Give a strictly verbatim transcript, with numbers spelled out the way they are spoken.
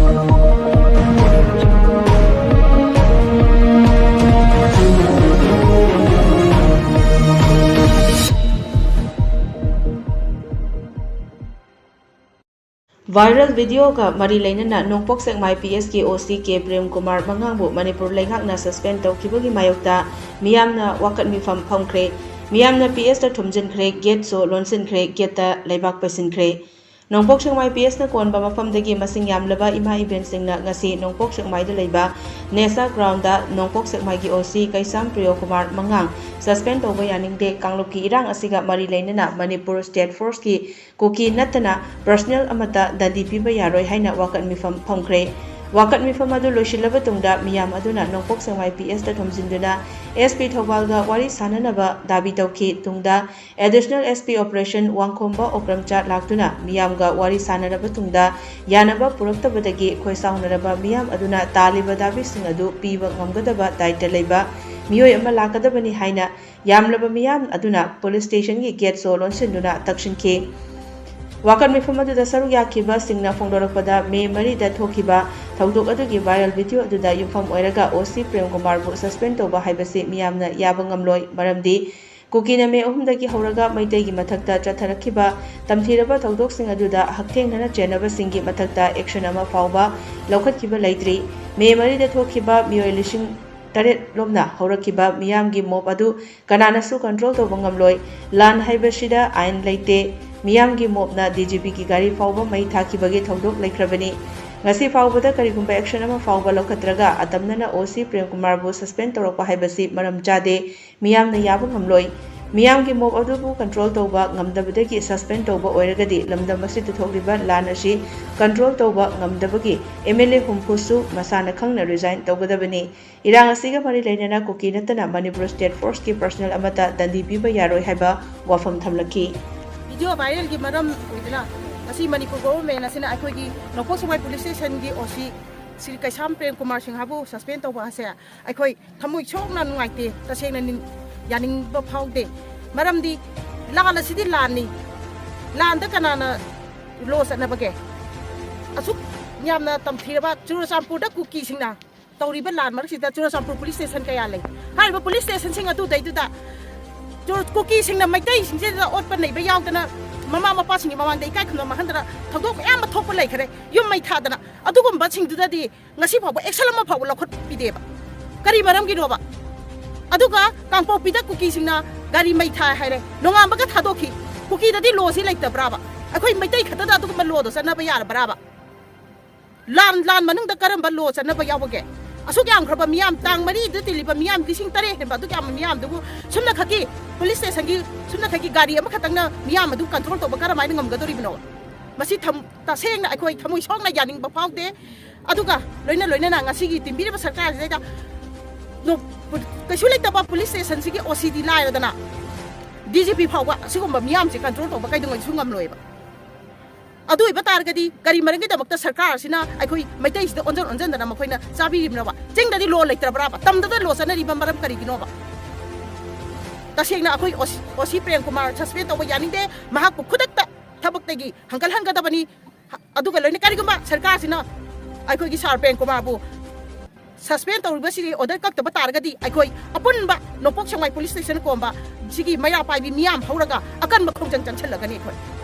Viral videoꯒ ꯃꯔꯤ ꯂꯩꯅꯅ ꯅꯣꯡꯄꯣꯛ ꯁꯦꯛꯃꯥꯏ ꯄꯤ ꯑꯦꯁꯀꯤ ꯑꯣ ꯁꯤ ꯀꯦ ꯄ꯭ꯔꯦꯝ ꯀꯨꯃꯥꯔ ꯃꯉꯥꯡꯕꯨ ꯃꯅꯤꯄꯨꯔ ꯂꯩꯉꯥꯛꯅ suspend ꯇꯧꯈꯤꯕꯒꯤ ꯃꯥꯌꯣꯛꯇ ꯃꯤꯌꯥꯝꯅ ꯋꯥꯀꯠ ꯃꯤꯐꯝ ꯐꯝꯈ꯭ꯔꯦ꯫ ꯃꯤꯌꯥꯝꯅ ꯄꯤ ꯑꯦꯁꯇ ꯊꯨꯝꯖꯤꯟꯈ꯭ꯔꯦ, ꯒꯦꯠꯁꯨ ꯂꯣꯟꯁꯤꯟꯈ꯭ꯔꯦ, ꯒꯦꯠꯇ ꯂꯩꯕꯥꯛ ꯄꯩꯁꯤꯟꯈ꯭ꯔꯦ꯫ ꯅꯣꯡꯄꯣꯛ ꯁꯦꯛꯃꯥꯏ ꯄꯤ ꯑꯦꯁꯅ ꯀꯣꯟꯕ ꯃꯐꯝꯗꯒꯤ ꯃꯁꯤꯡ ꯌꯥꯝꯂꯕ ꯏꯃꯥ ꯏꯕꯦꯟꯁꯤꯡꯅ ꯉꯁꯤ ꯅꯣꯡꯄꯣꯛ ꯁꯦꯛꯃꯥꯏꯗ ꯂꯩꯕ ꯅꯦꯁꯥ ꯒ꯭ꯔꯥꯎꯟꯗ ꯅꯣꯡꯄꯣꯛ ꯁꯦꯛꯃꯥꯏꯒꯤ ꯑꯣ ꯁꯤ ꯀꯩꯁꯥꯝ ꯄ꯭ꯔꯤꯌꯣ ꯀꯨꯃꯥꯔ ꯃꯉꯥꯡ suspend ꯇꯧꯕ ꯌꯥꯅꯤꯡꯗꯦ, ꯀꯥꯡꯂꯨꯞꯀꯤ ꯏꯔꯥꯡ ꯑꯁꯤꯒ ꯃꯔꯤ ꯂꯩꯅꯅ ꯃꯅꯤꯄꯨꯔ ꯁ꯭ꯇꯦꯠ ꯐꯣꯔꯁꯀꯤ ꯀꯨꯀꯤ ꯅꯠꯇꯅ ꯄꯔꯁꯅꯦꯜ ꯑꯃꯠꯇ ꯗꯟꯗꯤ ꯄꯤꯕ ꯌꯥꯔꯣꯏ ꯍꯥꯏꯅ ꯋꯥꯀꯠ ꯃꯤꯐꯝ ꯐꯝꯈ꯭ꯔꯦ꯫ ꯋꯥꯀꯠ ꯃꯤꯐꯝ ꯑꯗꯨ ꯂꯣꯏꯁꯤꯜꯂꯕ ꯇꯨꯡꯗ ꯃꯤꯌꯥꯝ ꯑꯗꯨꯅ ꯅꯣꯡꯄꯣꯛ ꯁꯦꯛꯃꯥꯏ ꯄꯤ ꯑꯦꯁꯇ ꯊꯣꯝꯖꯤꯟꯗꯨꯅ ꯑꯦꯁ ꯄꯤ ꯊꯧꯕꯥꯜꯒ ꯋꯥꯔꯤ ꯁꯥꯅꯅꯕ ꯗꯥꯕꯤ ꯇꯧꯈꯤ꯫ ꯇꯨꯡꯗ ꯑꯦꯗꯤꯁꯅꯦꯜ ꯑꯦꯁ ꯄꯤ ꯑꯣꯄꯔꯦꯁꯟ ꯋꯥꯡꯈꯣꯝꯕ ꯑꯣꯀ꯭ꯔꯝꯆꯥꯠ ꯂꯥꯛꯇꯨꯅ ꯃꯤꯌꯥꯝꯒ ꯋꯥꯔꯤ ꯁꯥꯅꯔꯕ ꯇꯨꯡꯗ ꯌꯥꯅꯕ ꯄꯨꯔꯛꯇꯕꯗꯒꯤ ꯈꯣꯏꯁꯥꯎꯅꯔꯕ ꯃꯤꯌꯥꯝ ꯑꯗꯨꯅ ꯇꯥꯜꯂꯤꯕ ꯗꯥꯕꯤꯁꯤꯡ ꯑꯗꯨ ꯄꯤꯕ ꯉꯝꯒꯗꯕ ꯗꯥꯏꯇ ꯂꯩꯕ ꯃꯤꯑꯣꯏ ꯑꯃ ꯂꯥꯛꯀꯗꯕꯅꯤ ꯍꯥꯏꯅ ꯌꯥꯝꯂꯕ ꯃꯤꯌꯥꯝ ꯑꯗꯨꯅ ꯄꯨꯂꯤꯁ ꯁ꯭ꯇꯦꯁꯟꯒꯤ ꯒꯦꯠꯁꯨ ꯂꯣꯟꯁꯤꯟꯗꯨꯅ ꯇꯛꯁꯤꯟꯈꯤ꯫ ꯋꯥꯀꯠ ꯃꯤꯐꯝ ꯑꯗꯨꯗ ꯁꯔꯨꯛ ꯌꯥꯈꯤꯕꯁꯤꯡꯅ ꯐꯣꯡꯗꯣꯔꯛꯄꯗ, ꯃꯦ ꯃꯔꯤꯗ ꯊꯣꯛꯈꯤꯕ ꯊꯧꯗꯣꯛ ꯑꯗꯨꯒꯤ viral video ꯑꯗꯨꯗ ꯌꯨꯝꯐꯝ ꯑꯣꯏꯔꯒ ꯑꯣ ꯁꯤ ꯄ꯭ꯔꯦꯝ ꯀꯨꯃꯥꯔꯕꯨ suspend ꯇꯧꯕ ꯍꯥꯏꯕꯁꯤ ꯃꯤꯌꯥꯝꯅ ꯌꯥꯕ ꯉꯝꯂꯣꯏ꯫ ꯃꯔꯝꯗꯤ ꯀꯨꯀꯤꯅ ꯃꯦ ꯑꯍꯨꯝꯗꯒꯤ ꯍꯧꯔꯒ ꯃꯩꯇꯩꯒꯤ ꯃꯊꯛꯇ ꯆꯠꯊꯔꯛꯈꯤꯕ ꯇꯝꯊꯤꯔꯕ ꯊꯧꯗꯣꯛꯁꯤꯡ ꯑꯗꯨꯗ ꯍꯛꯊꯦꯡꯅꯅ ꯆꯦꯟꯅꯕꯁꯤꯡꯒꯤ ꯃꯊꯛꯇ action ꯑꯃ ꯐꯥꯎꯕ ꯂꯧꯈꯠꯈꯤꯕ ꯂꯩꯇ꯭ꯔꯤ꯫ ꯃꯦ ꯃꯔꯤꯗ ꯊꯣꯛꯈꯤꯕ ꯃꯤꯑꯣꯏ ꯂꯤꯁꯤꯡ ꯇꯔꯦꯠ ꯂꯣꯝꯅ ꯍꯧꯔꯛꯈꯤꯕ ꯃꯤꯌꯥꯝꯒꯤ mob ꯑꯗꯨ ꯀꯅꯥꯅꯁꯨ control ꯇꯧꯕ ꯉꯝꯂꯣꯏ꯫ ꯂꯥꯟ ꯍꯥꯏꯕꯁꯤꯗ ꯑꯥꯏꯟ ꯂꯩꯇꯦ꯫ ꯃꯤꯌꯥꯝꯒꯤ mobꯅ D G Pꯒꯤ ꯒꯥꯔꯤ ꯐꯥꯎꯕ ꯃꯩ ꯊꯥꯈꯤꯕꯒꯤ ꯊꯧꯗꯣꯛ ꯂꯩꯈ꯭ꯔꯕꯅꯤ꯫ ꯉꯁꯤ ꯐꯥꯎꯕꯗ ꯀꯔꯤꯒꯨꯝꯕ action ꯑꯃ ꯐꯥꯎꯕ ꯂꯧꯈꯠꯇ꯭ꯔꯒ ꯑꯇꯝꯅꯅ ꯑꯣ ꯁꯤ ꯄ꯭ꯔꯦꯝ ꯀꯨꯃꯥꯔꯕꯨ suspend ꯇꯧꯔꯛꯄ ꯍꯥꯏꯕꯁꯤ ꯃꯔꯝ ꯆꯥꯗꯦ꯫ ꯃꯤꯌꯥꯝꯅ ꯌꯥꯕ ꯉꯝꯂꯣꯏ꯫ ꯃꯤꯌꯥꯝꯒꯤ mob ꯑꯗꯨꯕꯨ control ꯇꯧꯕ ꯉꯝꯗꯕꯗꯒꯤ suspend ꯇꯧꯕ ꯑꯣꯏꯔꯒꯗꯤ ꯂꯝꯗꯝ ꯑꯁꯤꯗ ꯊꯣꯛꯂꯤꯕ ꯂꯥꯟ ꯑꯁꯤ control ꯇꯧꯕ ꯉꯝꯗꯕꯒꯤ M L A ꯍꯨꯝꯐꯨꯁꯨ ꯃꯁꯥꯅ ꯈꯪꯅ resign ꯇꯧꯒꯗꯕꯅꯤ꯫ ꯏꯔꯥꯡ ꯑꯁꯤꯒ ꯃꯔꯤ ꯂꯩꯅꯅ ꯀꯨꯀꯤ ꯅꯠꯇꯅ ꯃꯅꯤꯄꯨꯔ state forceꯀꯤ personnel ꯑꯃꯠꯇ ꯗꯟꯗꯤ ꯄꯤꯕ ꯌꯥꯔꯣꯏ ꯍꯥꯏꯕ ꯋꯥꯐꯝ ꯊꯝꯂꯛꯈꯤ꯫ Video viralꯒꯤ ꯃꯔꯝ ꯑꯣꯏꯗꯨꯅ ꯉꯁꯤ ꯃꯅꯤꯄꯨꯔ government ꯑꯁꯤꯅ ꯑꯩꯈꯣꯏꯒꯤ ꯅꯣꯡꯄꯣꯛ ꯁꯦꯛꯃꯥꯏ police stationꯒꯤ O C ꯁ꯭ꯔꯤ ꯀꯩꯁꯥꯝ ꯄ꯭ꯔꯦꯝ ꯀꯨꯃꯥꯔ ꯁꯤꯡꯍꯕꯨ suspend ꯇꯧꯕ ꯑꯁꯦ ꯑꯩꯈꯣꯏ ꯊꯃꯣꯏ ꯁꯣꯛꯅ ꯅꯨꯡꯉꯥꯏꯇꯦ, ꯇꯁꯦꯡꯅ ꯅꯤꯡ-, ꯌꯥꯅꯤꯡꯕ ꯐꯥꯎꯗꯦ꯫ ꯃꯔꯝꯗꯤ ꯂꯥꯟ ꯑꯁꯤꯗꯤ ꯂꯥꯟꯅꯤ꯫ ꯂꯥꯟꯗ ꯀꯅꯥꯅ law ꯆꯠꯅꯕꯒꯦ? ꯑꯁꯨꯛ ꯌꯥꯝꯅ ꯇꯝꯊꯤꯔꯕ ꯆꯨꯔꯆꯥꯟꯄꯨꯔꯗ ꯀꯨꯀꯤꯁꯤꯡꯅ ꯇꯧꯔꯤꯕ ꯂꯥꯟ ꯃꯔꯛꯁꯤꯗ ꯆꯨꯔꯆꯥꯟꯄꯨꯔ ꯄꯨꯂꯤꯁ ꯁ꯭ꯇꯦꯁꯟ ꯀꯌꯥ ꯂꯩ꯫ ꯍꯥꯏꯔꯤꯕ ꯄꯨꯂꯤꯁ ꯁ꯭ꯇꯦꯁꯟꯁꯤꯡ ꯑꯗꯨꯗꯩꯗꯨꯗ ꯆꯨꯔ-, ꯀꯨꯀꯤꯁꯤꯡꯅ ꯃꯩꯇꯩꯁꯤꯡꯁꯤꯗ ꯑꯣꯠꯄ ꯅꯩꯕ ꯌꯥꯎꯗꯅ, ꯃꯃꯥ ꯃꯄꯥꯁꯤꯡꯒꯤ ꯃꯃꯥꯡꯗ ꯏꯀꯥꯏ ꯈꯨꯝꯅꯕ ꯃꯥꯡꯍꯟꯗꯅ ꯊꯧꯗꯣꯛ ꯃꯌꯥꯝ ꯑꯃ ꯊꯣꯛꯄ ꯂꯩꯈꯔꯦ꯫ ꯌꯨꯝ ꯃꯩ ꯊꯥꯗꯅ, ꯑꯗꯨꯒꯨꯝꯕꯁꯤꯡꯗꯨꯗꯗꯤ ꯉꯁꯤ ꯐꯥꯎꯕ action ꯑꯃ ꯐꯥꯎꯕ ꯂꯧꯈꯠꯄꯤꯗꯦꯕ꯫ ꯀꯔꯤ ꯃꯔꯝꯒꯤꯅꯣꯕ? ꯑꯗꯨꯒ ꯀꯥꯡꯄꯣꯛꯄꯤꯗ ꯀꯨꯀꯤꯁꯤꯡꯅ ꯒꯥꯔꯤ ꯃꯩ ꯊꯥꯏ ꯍꯥꯏꯔꯦ, ꯅꯣꯡꯉꯥꯟꯕꯒ ꯊꯥꯗꯣꯛꯈꯤ꯫ ꯀꯨꯀꯤꯗꯗꯤ law ꯁꯤ ꯂꯩꯇꯕ꯭ꯔꯥꯕ? ꯑꯩꯈꯣꯏ ꯃꯩꯇꯩ ꯈꯛꯇꯗ ꯑꯗꯨꯒꯨꯝꯕ law ꯗꯣ ꯆꯠꯅꯕ ꯌꯥꯔꯕ꯭ꯔꯥꯕ? ꯂꯥꯟ, ꯂꯥꯟ ꯃꯅꯨꯡꯗ ꯀꯔꯝꯕ law ꯆꯠꯅꯕ ꯌꯥꯎꯕꯒꯦ? ꯑꯁꯨꯛ ꯌꯥꯝꯈ꯭ꯔꯕ ꯃꯤꯌꯥꯝ, ꯇꯥꯡ ꯃꯔꯤꯗ ꯇꯤꯜꯂꯤꯕ ꯃꯤꯌꯥꯝ ꯂꯤꯁꯤꯡ ꯇꯔꯦꯠ ꯍꯦꯟꯕ ꯑꯗꯨꯛ ꯌꯥꯝꯕ ꯃꯤꯌꯥꯝꯗꯨꯕꯨ ꯁꯨꯝꯅꯈꯛꯀꯤ ꯄꯨꯂꯤꯁ ꯁ꯭ꯇꯦꯁꯟꯒꯤ, ꯁꯨꯝꯅꯈꯛꯀꯤ ꯒꯥꯔꯤ ꯑꯃꯈꯛꯇꯪꯅ ꯃꯤꯌꯥꯝ ꯑꯗꯨ control ꯇꯧꯕ ꯀꯔꯝꯍꯥꯏꯅ ꯉꯝꯒꯗꯧꯔꯤꯕꯅꯣ? ꯃꯁꯤ ꯊꯝ-, ꯇꯁꯦꯡꯅ ꯑꯩꯈꯣꯏ ꯊꯃꯣꯏ ꯁꯣꯛꯅ ꯌꯥꯅꯤꯡꯕ ꯐꯥꯎꯗꯦ꯫ ꯑꯗꯨꯒ ꯂꯣꯏꯅ ꯂꯣꯏꯅꯅ ꯉꯁꯤꯒꯤ ꯇꯤꯟꯕꯤꯔꯤꯕ ꯁꯔꯀꯥꯔꯁꯤꯗꯩꯗ ꯅꯣ-, ꯀꯩꯁꯨ ꯂꯩꯇꯕ ꯄꯨꯂꯤꯁ ꯁ꯭ꯇꯦꯁꯟꯁꯤꯒꯤ ꯑꯣ ꯁꯤ ꯗꯤ ꯂꯥꯏꯔꯗꯅ, ꯗꯤ ꯖꯤ ꯄꯤ ꯐꯥꯎꯕ ꯑꯁꯤꯒꯨꯝꯕ ꯃꯤꯌꯥꯝꯁꯦ control ꯇꯧꯕ ꯀꯩꯗꯧꯉꯩꯁꯨ ꯉꯝꯂꯣꯏꯕ꯫ ꯑꯗꯨ ꯑꯣꯏꯕ ꯇꯥꯔꯒꯗꯤ ꯀꯔꯤ ꯃꯔꯝꯒꯤꯗꯃꯛꯇ ꯁꯔꯀꯥꯔ ꯑꯁꯤꯅ ꯑꯩꯈꯣꯏ ꯃꯩꯇꯩꯁꯤꯗ ꯑꯣꯟꯁꯤꯟ ꯑꯣꯟꯁꯤꯟꯗꯅ ꯃꯈꯣꯏꯅ ꯆꯥꯕꯤꯔꯤꯕꯅꯣꯕ? ꯆꯤꯡꯗꯗꯤ law ꯂꯩꯇ꯭ꯔꯕ꯭ꯔꯥꯕ? ꯇꯝꯗꯗ law ꯆꯠꯅꯔꯤꯕ ꯃꯔꯝ ꯀꯔꯤꯒꯤꯅꯣꯕ? ꯇꯁꯦꯡꯅ ꯑꯩꯈꯣꯏ ꯑꯣ ꯁꯤ, ꯑꯣ ꯁꯤ ꯄ꯭ꯔꯦꯝ ꯀꯨꯃꯥꯔ suspend ꯇꯧꯕ ꯌꯥꯅꯤꯡꯗꯦ꯫ ꯃꯍꯥꯛꯄꯨ ꯈꯨꯗꯛꯇ ꯊꯕꯛꯇꯒꯤ ꯍꯟꯒꯠꯍꯟꯒꯗꯕꯅꯤ꯫ ꯑꯗꯨꯒ ꯂꯣꯏꯅ ꯀꯔꯤꯒꯨꯝꯕ ꯁꯔꯀꯥꯔꯁꯤꯅ ꯑꯩꯈꯣꯏꯒꯤ ꯁꯥꯔ ꯄ꯭ꯔꯦꯝ ꯀꯨꯃꯥꯔꯕꯨ suspend ꯇꯧꯔꯤꯕꯁꯤꯒꯤ order ꯀꯛꯇꯕ ꯇꯥꯔꯒꯗꯤ ꯑꯩꯈꯣꯏ ꯑꯄꯨꯟꯕ ꯅꯣꯡꯄꯣꯛ ꯁꯦꯛꯃꯥꯏ ꯄꯨꯂꯤꯁ ꯁ꯭ꯇꯦꯁꯟ ꯀꯣꯝꯕ ꯁꯤꯒꯤ ꯃꯩꯔꯥ ꯄꯥꯏꯕꯤ ꯃꯤꯌꯥꯝ ꯍꯧꯔꯒ ꯑꯀꯟꯕ ꯈꯣꯡꯖꯪ ꯆꯪꯁꯤꯜꯂꯒꯅꯤ ꯑꯩꯈꯣꯏ꯫